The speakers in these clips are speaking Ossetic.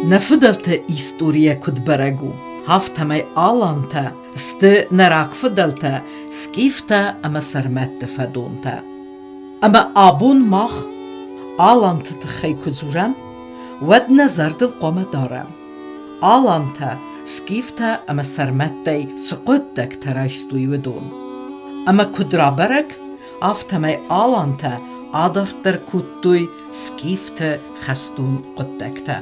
Нӕ фыдӕлты историйӕ куыд бӕрӕг у, афтӕмӕй алантӕ сты нӕ рагфыдӕлтӕ скифтӕ ӕмӕ сӕрмӕтты фӕдонтӕ. Ӕмӕ абон мах аланты тыххӕй куы дзурӕм, уӕд нӕ зӕрдыл хъуамӕ дарӕм, алантӕ, скифтӕ ӕмӕ сӕрмӕттӕй цы хъуыддӕгтӕ райстой, уыдон. Ӕмӕ куыд рабӕрӕг, афтӕмӕй алантӕ адарддӕр кодтой скифты хӕстон хъуыддӕгтӕ.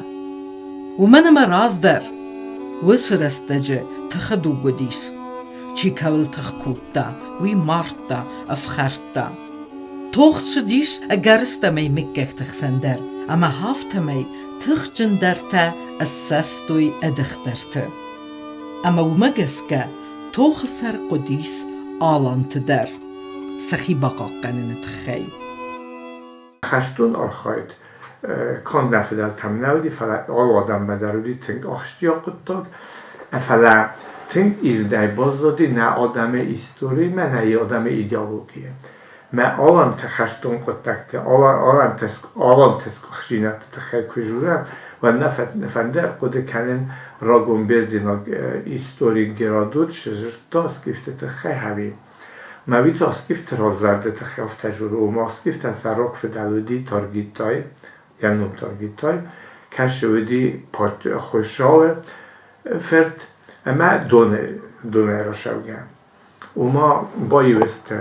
Уымӕн ӕмӕ раздӕр уыцы рӕстӕджы тыхы дуг уыдис. Чи кӕуыл тых кодта, уый мардта, ӕфхӕрдта. Тох цыдис ӕгӕрыстӕмӕй мыггӕгты хсӕн дӕр, ӕмӕ афтӕмӕй тыхджындӕртӕ ссӕстой ӕдыхдӕрты. Ӕмӕ уымӕ гӕсгӕ тохы сӕр хъуыдис аланты дӕр сӕхи бахъахъхъӕныны тыххӕй. Хӕстон архайд канд нӕ фыдӕлтӕм нӕ уыди, фӕлӕ алы адӕммӕ дӕр уыди тынг ахсджиаг хъуыддаг. Фӕлӕ тынг ирдӕй баззади нӕ адӕмы историмӕ, нӕ адӕмы идеологийы. Мӕ аланты хӕстон хъуыддӕгты, аланты аланты сгуыхтдзинӕдты тыххӕй куы дзурӕм, уӕд нӕ фӕнды ӕрхъуыды кӕнын рагон бердзенаг историк Геродот цы дзырдта скифты тыххӕй ӕви Мӕ скифты развӕрды тыххӕй афтӕ дзуры, ома скифтӕн сӕ рагфыдӕл уыди Таргитай, йӕ ном Таргитай, кӕцы уыди Хуыцауы фырт ӕмӕ доны донӕй рацӕугӕ. Ома баиу сты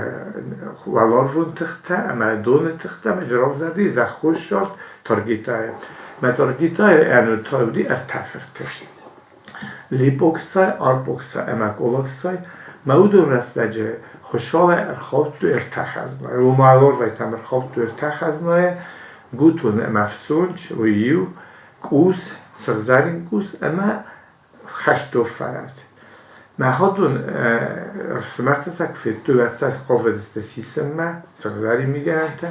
уӕларвон тыхтӕ ӕмӕ доны тыхтӕ ӕмӕ равзӕрди зӕххон сӕрд Таргитайы. Мӕ Таргитайы ӕнуд та уыди ӕртӕ фырты. Липоксай, Арпоксай ӕмӕ Колоксай ма уыдон рӕстӕджы Хуыцауӕй ӕрхаудтой ӕртӕ хӕзнайы. Ома алорвӕйтӕм ӕрхаудтой ӕртӕ хӕзнайы, гутон ӕмӕ ӕфсонч, уый иу, къус, сыгъзӕрин къус ӕмӕ хӕстон фӕрӕт. Мӕ хӕдон ӕфсымӕртӕ сӕ куы федтой, уӕд сӕ схъавыдысты сисынмӕ, сыгъзӕрин мигӕнӕнтӕ,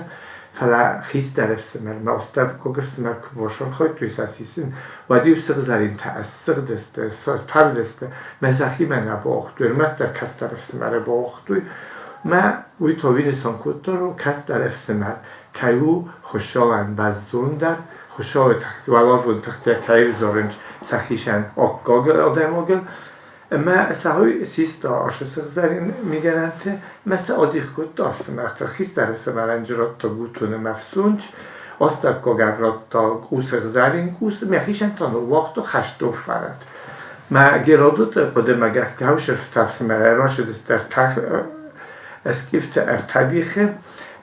фӕлӕ хистӕр ӕфсымӕр, мӕ астӕуккаг ӕфсымӕр куы басархайдтой сӕ сисын, уӕд-иу сыгъзӕринтӕ ссыгъдысты, ставдысты, мӕ сӕхимӕ нӕ бауагътой, ӕрмӕстдӕр кӕстӕр ӕфсымӕры бауагътой. Мӕ уый та уый нысан кодта, кӕстӕр ӕфсымӕр кӕй у Хуыцауӕн бӕззондӕр, Хуыцауы уӕларвон тыхтӕ кӕй ӕвзарынц сӕхицӕн аккаг адӕймагыл, ӕмӕ сӕ уый систа ацы сыгъзӕрин мигӕнӕнты ӕмӕ сӕ адих кодта ӕфсымӕртыл. Хистӕр ӕфсымӕрӕн дзы радта гутон ӕмӕ ӕфсонч, астӕуккагӕн радта сыгъзӕрин къус, мӕхицӕн та ныууагъта хӕстон фӕрӕт. Мӕ Геродоты хъуыдымӕ гӕсгӕ уыцы ӕфсымӕрӕй рацыдысты ӕртӕ скифты ӕртӕ дихы.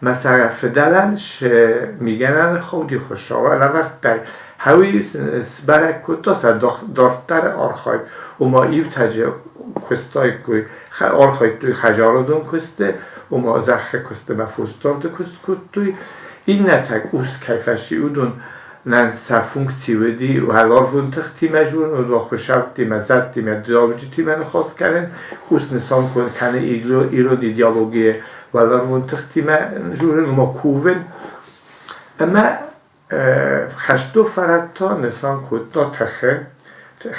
Мӕ сӕ фыдӕлӕн сы мигӕнӕны хауди Хуыцауы лӕвӕрттӕй хауи сбӕрӕг кодта сӕ дарддӕры архайд, ома иутӕджы куыстаиккой, архайдтой хӕдзарадон куысты, ома зӕххы куысты ӕмӕ фосдарды куыст кодтой. Иннӕтӕ къус кӕй фӕци, уыдон нӕн сӕ функци уыди уӕларвон тыхтимӕ зонын, уыдон хуыцӕуттимӕ, зӕдтимӕ, дауджытимӕ ныхас кӕнын, къус нысан кӕны ирон идеологийы уӕларвон тыхтимӕ дзурын, ома кувын. Ӕмӕ хӕстон фӕрӕт та нысан кодта тыхы,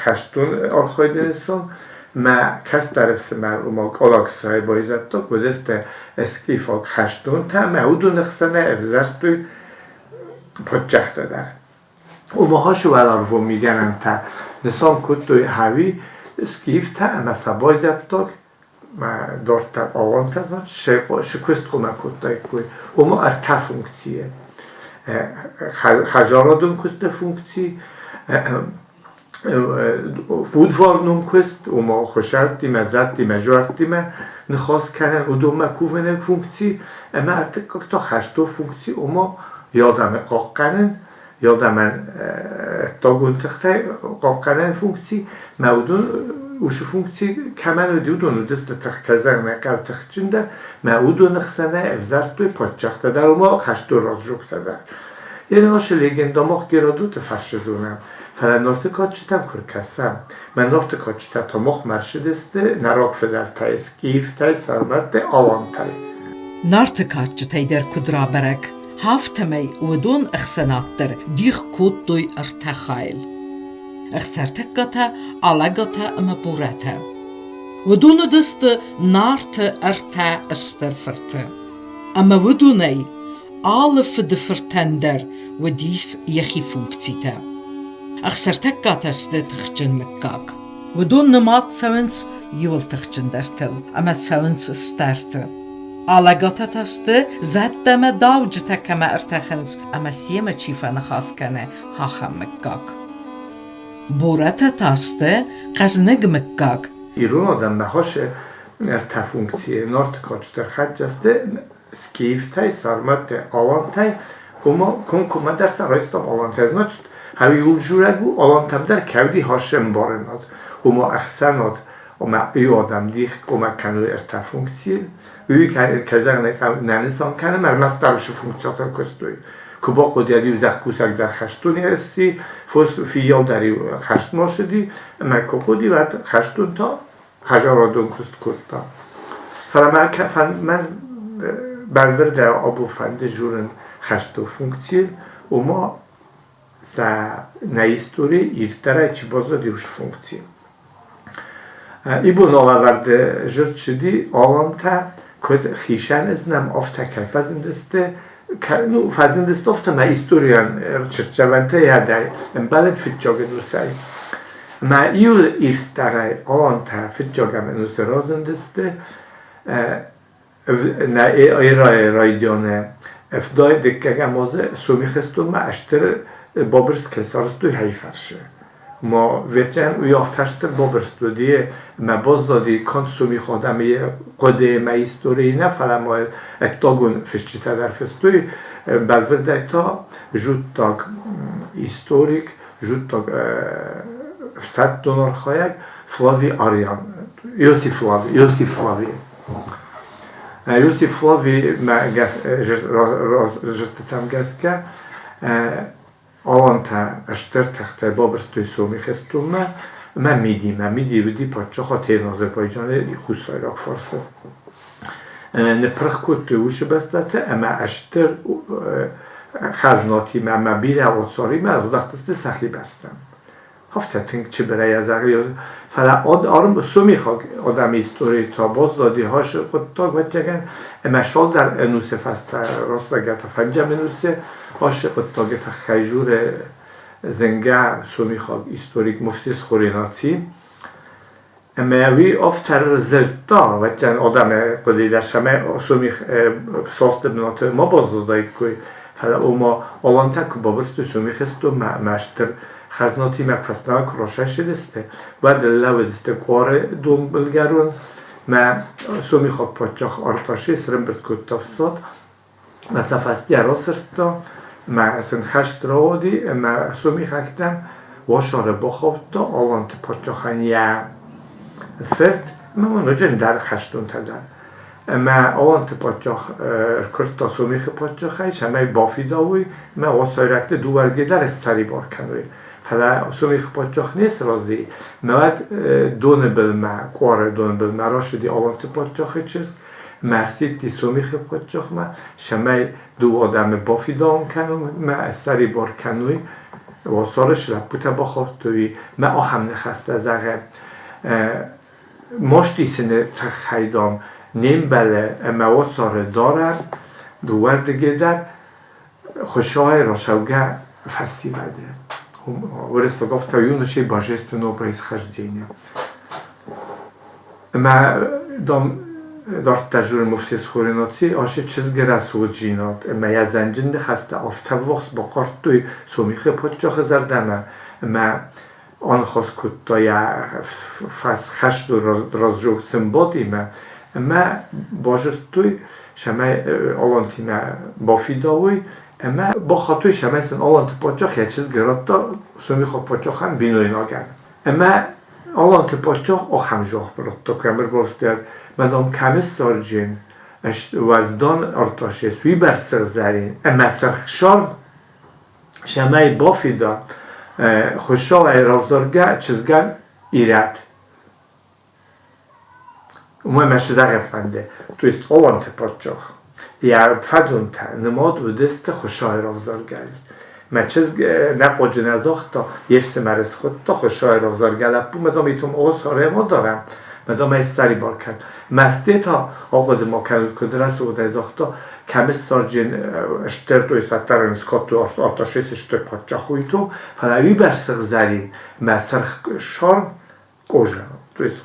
хӕстон архайды нысан. Мӕ кӕстӕр ӕфсымӕр, ома Къалаксайы байзӕддаг уыдысты скифаг хӕстонтӕ ӕмӕ уыдоны хсӕнӕй ӕвзӕрстой паддзӕхтӕ дӕр. Ома хӕсы уӕларвон мигӕнӕнтӕ нысан кодтой ӕви скифтӕ ӕмӕ сӕ байзӕддаг дарддӕр алантӕ сӕ куыст хъуамӕ кодтаиккой. Ома ӕртӕ функцийы. Хӕдзарадон куысты функци, удварнон куыст, ома хуысӕрттимӕ, зӕдтимӕ, зуӕрттимӕ ныхас кӕнын, уыдонмӕ кувыны функци, ӕмӕ ӕртыккаг та хӕстон функци, ома адӕмы хъахъхъӕнын, адӕмӕн ӕддагон тыхтӕй хъахъхъӕнӕн функци, мӕ уыдон уыцы функци кӕмӕн уыди, уыдон уыдысты тыхтӕ хъӕу тыхджындӕр, мӕ уыдоны хсӕнӕй ӕвзӕрстой паддзӕхтӕ дӕр, ома хӕстон раздзогтӕ дӕр. Ереносы легенда мах Геродоты фӕрсы зонӕм, фӕлӕ Нарты кадджытӕм куы ркӕсӕм, мӕ Нарты кадджытӕ та махмӕ ӕрцыдысты нӕ рагфыдӕлтӕй, скифтӕй, сарматтӕй, алантӕй. Нарты кадджытӕй дӕр куыд рабӕрӕг, афтӕмӕй уыдон ӕхсӕнад дӕр дих кодтой ӕртӕ хайыл: ӕхсӕртӕггатӕ, алӕгатӕ ӕмӕ бурӕтӕ. Уыдон уыдысты Нарты ӕртӕ стыр фырты. Ӕмӕ уыдонӕй алы фыды фыртӕн дӕр уыдис йӕхи функцитӕ. Ӕхсӕртӕггатӕ сты тыхджын мыггаг. Уыдон нымад цӕуынц иуыл тыхджындӕртыл ӕмӕ цӕуынц стӕрты. Алӕгатӕ та сты зӕдтӕ ӕмӕ дауджытӕ кӕмӕ ӕртӕхынц ӕмӕ семӕ чи фӕныхас кӕны, ахӕм мыггаг. Борӕтӕ та сты хъӕзныг мыггаг. Ирон адӕммӕ хӕссы ӕртӕ функцийы: Нарты кадджытӕ хӕццӕ сты скифтӕй, сарматтӕй, алантӕй, ома комкоммӕ дӕр сӕ райстам алантӕ. Значит, хӕуи журӕг у алантӕм дӕр кӕуди хӕссы ӕмбарынад, ома ӕхсӕнад, ома ю адӕм дих, ома кӕной ӕртӕ функцийы. Уый, кӕй зӕгъын ӕй хъӕуы, нӕ нысан кӕнӕм, ӕрмӕстдӕр уыцы функцитӕ куыстой. Куы бахъуыди, иу зӕхкусӕг дӕр хӕстон ӕрци, фос фиййау дӕр-иу хӕстмӕ ссыди, ӕмӕ куы хъуыди, уӕд хӕстон та хӕдзарадон куыст кодта. Фӕлӕ мӕн бӕлвырдӕй абон фӕнды дзурын хӕстон функцийыл, ома сӕ нӕ истори ирддӕрӕй чи баззади, уыцы функци. Ибон алӕвӕрды дзырд цыди алантӕ куыд хицӕн знӕм, афтӕ кӕй фӕзындысты, ну, фӕзындысты афтӕ мӕ историйӕн цыртдзӕвӕнтӕ йӕдӕй ӕмбӕлӕг фыццаг ӕнусӕй. Мӕ иу ирддӕрӕй алантӕ фыццаг ӕнусы разындысты нӕ эрӕйы райдианы ӕвдай дыккӕгӕм азы Сомихстонмӕ стыр бабырст кӕй сарӕзтой хӕйфарсы. Ма верчӕн уый афтӕ стыр бабырст уыди, ӕмӕ баззади канд сомих адӕмы хъуыды ӕмӕ историйы нӕ, фӕлӕ ма ӕддагон фысджытӕ дӕр фыстой, бӕлвырдӕй та жуттаг историк, жуттаг ӕфсӕддон архайӕг Флавий Ариан, Иосиф Флавий, Иосиф Флавий. Иосиф Флавиймӕ зӕрдтытӕм гӕсгӕ алантӕ стыр тыхтӕй бабырстой Сомихстонмӕ ӕмӕ Мидимӕ. Миди уыди паддзахад Азербайджаны хуссайраг фарсы. Ныппырх кодтой уыцы бӕстӕты ӕмӕ стыр хӕзнатимӕ ӕмӕ бирӕ уацаримӕ аздӕхтысты сӕхи бӕстӕм. Афтӕ тынг чыбырӕй зӕгъы, фӕлӕ сомихаг адӕмы историйы та баззади хӕсы хъуыддаг, ӕвӕццӕгӕн, ӕмӕ цалдӕр ӕнусы фӕстӕ рӕстӕгӕтӕ фӕндзӕм ӕнусы ацы хъуыддаджы тыххӕй дзуры зынгӕ сомихаг историк Мовсес Хоренаци. Ӕмӕ уый афтӕ дзырдта, ӕвӕццӕгӕн, адӕмы хъуыды дӕр, цӕмӕй сомих состы бынаты ма баззадаиккой, фӕлӕ ома алантӕ куы бабырстой Сомихстонмӕ ӕмӕ стыр хӕзнатимӕ куы фӕстӕмӕ куы расайсыдысты, уӕд лӕууыдысты Къуары донбылгӕрон мӕ сомихаг паддзах Арташес ӕрӕмбырд кодта ӕфсад ӕмӕ сӕ фӕсте расырдта ӕмӕ сын хӕст рауади ӕмӕ сомихӕгтӕм уацары бахаудта аланты паддзахӕн йӕ фырт ӕмӕ ма ноджы ӕндӕр хӕстонтӕ дӕр. Ӕмӕ аланты паддзах ӕркуырдта Сомихы паддзахӕй, цӕмӕй бафидауой ӕмӕ уацайрӕгты дыууӕрдыгӕй дӕр ссӕрибар кӕной. Фӕлӕ Сомихы паддзах не сразы и, ӕмӕ уӕд доны былмӕ, Къуары доны былмӕ рацыди аланты паддзахы чызг ӕмӕ ӕрсидти Сомихы паддзахмӕ, цӕмӕй дыууӕ адӕмы бафидауын кӕнон ӕмӕ ссӕрибар кӕной. Уацары лӕппутӕ бахаудтой ӕмӕ ахӕм ныхӕстӕ зӕгъы: Маст исыны тыххӕй, дам, не мбӕлы ӕмӕ уацары дарӕм дыууӕрдыгӕй дӕр Хуыцауӕй рацӕугӕ фӕсивӕды. Уырыссаг афтӕ юношей божественного происхождения. Ӕмӕ, дам, дарддӕр дзуры Мовсес Хоренаци, ацы чызг рӕсугъддзинад ӕмӕ йӕ зӕнджын ныхӕстӕ афтӕ ввахс бахъардтой Сомихы паддзахы зӕрдӕмӕ, ӕмӕ аныхас кодта йӕ фӕсхӕсты раздзог Сымбатимӕ ӕмӕ базыдтой, цӕмӕй алантимӕ бафидауой ӕмӕ бахатой, цӕмӕй сын аланты паддзах йӕ чызг радта сомихаг паддзахӕн бинойнагӕн. Ӕмӕ аланты паддзах ахӕм дзуапп радта Кремль мадам кӕмиссарджын уӕздан арташес уыйбӕрц сыгъзӕрин ӕмӕ сырхсар цӕмӕй бафида Хуыцауӕй равзаргӕ чызгӕн ирӕд. Уымӕ мӕ цы зӕгъын фӕнды, то есть Аланты паддзах йӕ фӕдонтӕ нымад уыдысты Хуыцауӕй равзаргӕйыл. Мӕ чызг нӕ хъуаджы нӕ загъта, йе фсымӕры схуыдта Хуыцауӕй равзаргӕ лӕппу, мадам итом о сарӕ дарӕм, мадам ӕй ссӕрибар кӕн. Мӕсте та ахъуыды ма кӕнут, куыд рӕсугъдӕй загъта, Кӕмиссарджын стыр, то есть аттарын скодтой орташис стыр паддзахуйто, фӕлӕ уыйбӕрц сыгъзӕрин мӕ сырх сарм кожа, то есть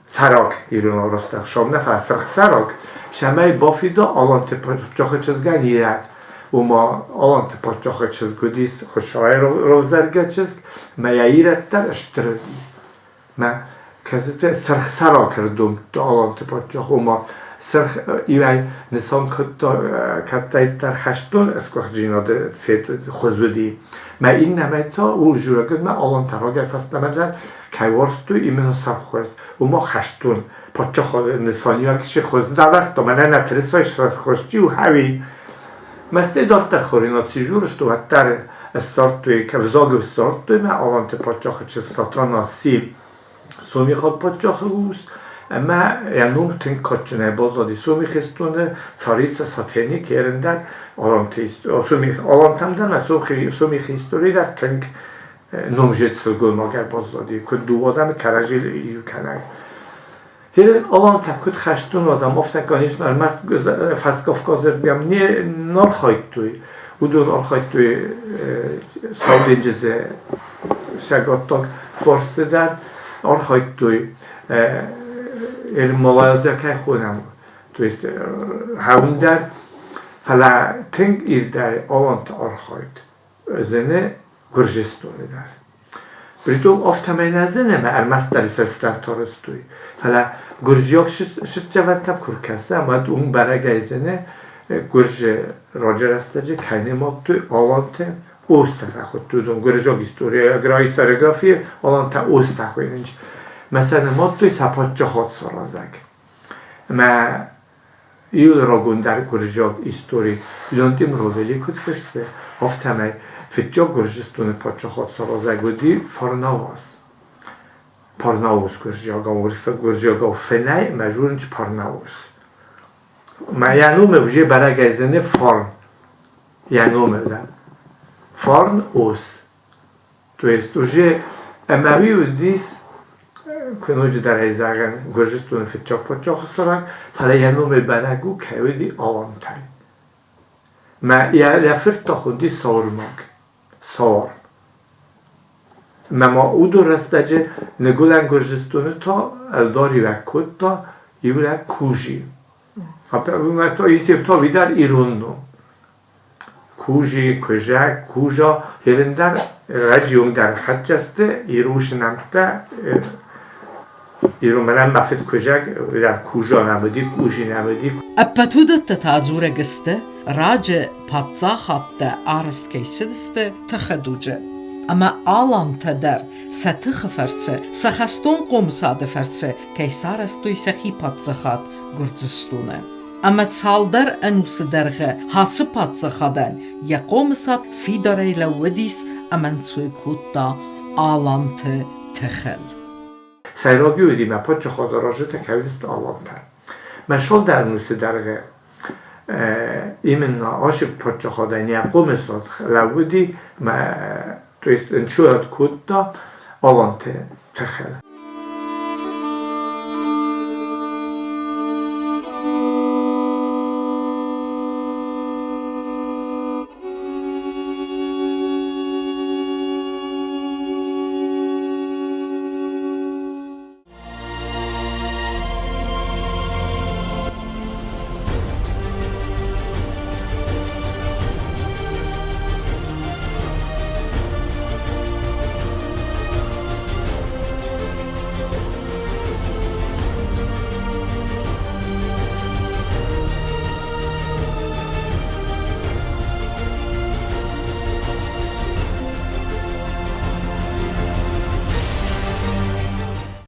сӕрак ирон ростах сом нӕ, фӕлӕ сырх сӕрак, цӕмӕй бафида аланты паддзахы чызгӕн ирӕд. Ома аланты паддзахы чызг уыдис Хуыцауӕй равзаргӕ чызг, мӕ йӕ ирӕд дӕр стыр уыди. Мӕ кӕцытӕ сырх сӕрак ӕрдомдта аланты паддзах, ома сырх иуӕй нысан кодта кӕддӕриддӕр хӕстон ӕсгуыхтдзинады цвет хуыз уыди. Мӕ иннӕмӕй та ууыл дзурӕг мӕ алантӕ рагӕй фӕстӕмӕ дӕр кӕй уарзтой именно сырх хуыз, ома хӕстон паддзахады нысаниуӕг чи хуыз лӕвӕрдта, мӕнӕ нӕ тырысайы сырх хуыз чи у, ӕви Мӕстӕй дарддӕр хоринаци журысты, уӕддӕр ссардтой, ӕвзагыл ссардтой мӕ аланты паддзахы чызг Сатана сси сомихаг паддзахы ус, ӕмӕ йӕ ном тынг кадджынӕй баззади Сомихистоны царица Сатени Керен дӕр аланты алантӕм дӕр ӕмӕ Сомихы историйы дӕр тынг номзыд сылгоймагӕй баззади, куыд дыууӕ адӕмы кӕрӕдзи иу кӕнӕг. Херен алантӕ куыд хӕстон адӕм, афтӕ, конечно, ӕрмӕст Фӕскавказы рдӕм не архайдтой. Уыдон архайдтой Сау денджызы цӕгаттаг фарсты дӕр, архайдтой Малайзия кӕй хонӕм, то есть хауын дӕр, фӕлӕ тынг ирдӕй аланты архайд зыны Гуырдзыстоны дӕр. Притом афтӕмӕй нӕ зыны ӕмӕ ӕрмӕстдӕр сӕрстӕр арӕзтой, фӕлӕ гуырдзиаг сырддзӕвӕнтӕм куы ркӕсӕм, уӕд уым бӕрӕгӕй зыны, гуырдзы раджы рӕстӕджы кӕй нымадтой аланты остӕ хуыдтой уыдон гуырдзиаг историографийы алантӕ остӕ хуыйнынц. Мӕ сӕ нымадтой сӕ паддзахад саразӕг. Ӕмӕ Иу рагондӕр гуырдзиаг истори Леонтий Мровели куыд фыссы, афтӕмӕй фыццаг Гуырдзыстоны паддзахад саразӕг уыди Фарнаваз. Парнаус гуырдзиагау, уырыссаг гуырдзиагау фынӕй ӕмӕ дзурынц Парнаус. Мӕ йӕ номы уже бӕрӕгӕй зыны Фарн. Йӕ номы дӕр. Фарн ус. То есть уже ӕмӕ уый уыдис, куы ноджыдӕр ӕй зӕгъӕм, Гуырдзыстоны фыццаг паддзахы цӕрӕг, фӕлӕ йӕ номӕй бӕрӕг у, кӕй уыди Алантӕй. Мӕ йӕ фырт та хуынди Саурмаг, Сауар. Ӕмӕ ма уыдон рӕстӕджы Ныгуылӕн Гуырдзыстоны та ӕлдариуӕг кодта иу лӕг Кужи. Уымӕ та Исев та уый дӕр ирон ном. Кужи, Куызӕг, Кужа ерындӕр рӕджы дӕр хӕццӕ сты, ирусы нӕмттӕ ирон мӕнӕн мӕ фыд Куызӕг, Кужа нӕм уыди, Кужи нӕм уыди. Ӕппӕт уыдӕттӕ та дзурӕг сты, раджы паддзахадтӕ арӕзт кӕй цыдысты тыхы дуджы. Ӕмӕ алантӕ дӕр сӕ тыхы фӕрцы, сӕ хӕстон хъомысады фӕрцы кӕй сарӕзтой сӕхи паддзахад Гуырдзыстоны. Ӕмӕ цалдӕр ӕнусы дӕргъы ацы паддзахадӕн йӕ хъомысад фидарӕй лӕууыдис ӕмӕ ӕнцой кодта аланты тыхыл. Сӕйраг уыди мӕ паддзахады разы кӕуыдысты алантӕ. Мӕ цалдӕр ӕнусы дӕргъы именно ацы паддзахадӕн йӕ хъомысад лӕууыди, то есть ӕнцойад кодта аланты тыхыл.